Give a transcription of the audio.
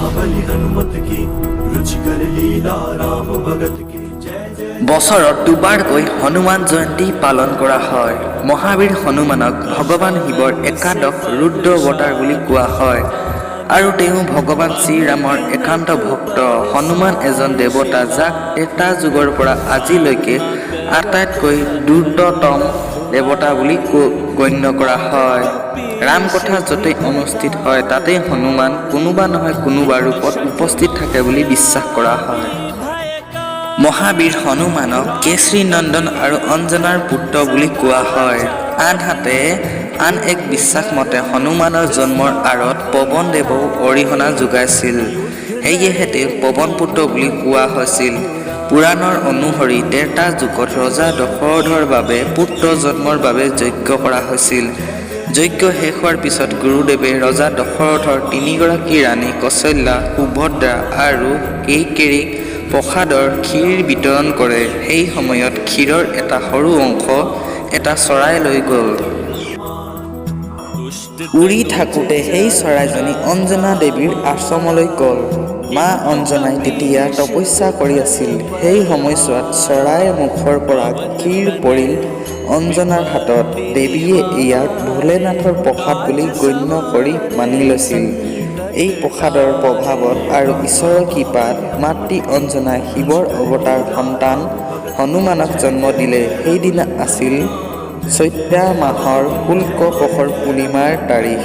महाबली हनुमत की, रुचिकर लीला राम भगत की। जय जय বছৰত দুবাৰকৈ হনুমান জয়ন্তী পালন কৰা হয়। মহাবীৰ হনুমানক ভগৱান শিৱৰ একাদশ ৰুদ্ৰ অৱতাৰ বুলি কোৱা হয় আৰু তেওঁ ভগৱান শ্ৰীৰামৰ একান্ত ভক্ত। হনুমান এজন দেৱতা, যাক ত্ৰেতা যুগৰ পৰা আজিলৈকে আটাইতকৈ দ্ৰুততম দেৱতা বুলি গণ্য কৰা হয়। ৰামকথা য'তেই অনুষ্ঠিত হয়, তাতেই হনুমান কোনোবা নহয় কোনোবা ৰূপত উপস্থিত থাকে বুলি বিশ্বাস কৰা হয়। মহাবীৰ হনুমানক কেশৰী নন্দন আৰু অঞ্জনাৰ পুত্ৰ বুলি কোৱা হয়। আনহাতে আন এক বিশ্বাস মতে হনুমানৰ জন্মৰ আঁৰত পৱন দেৱেও অৰিহণা যোগাইছিল, সেয়েহে তেওঁক পৱন পুত্ৰ বুলি কোৱা হৈছিল। পুৰাণৰ অনুসৰি ত্ৰেতা যুগত ৰজা দশৰথৰ বাবে পুত্ৰ জন্মৰ বাবে যজ্ঞ কৰা হৈছিল। যজ্ঞ শেষ হোৱাৰ পিছত গুৰুদেৱে ৰজা দশৰথৰ তিনিগৰাকী ৰাণী কৌশল্যা, সুভদ্ৰা আৰু কৈকেয়ীক প্ৰসাদৰ ক্ষীৰ বিতৰণ কৰে। সেই সময়ত ক্ষীৰৰ এটা সৰু অংশ এটা চৰাই লৈ গ'ল। উৰি থাকোঁতে সেই চৰাইজনী অঞ্জনা দেৱীৰ আশ্ৰমলৈ গ'ল। মা অঞ্জনাই তেতিয়া তপস্যা কৰি আছিল। সেই সময়ছোৱাত চৰাইৰ মুখৰ পৰা ক্ষীৰ পৰিল অঞ্জনাৰ হাতত। দেৱীয়ে ইয়াক ভোলেনাথৰ প্ৰসাদ বুলি গণ্য কৰি মানি লৈছিল। এই প্ৰসাদৰ প্ৰভাৱত আৰু ঈশ্বৰৰ কৃপাত মাতৃ অঞ্জনাই শিৱৰ অৱতাৰ সন্তান হনুমানক জন্ম দিলে। সেইদিনা আছিল চৈত্ৰ মাহৰ শুক্ল পক্ষৰ পূৰ্ণিমাৰ তাৰিখ।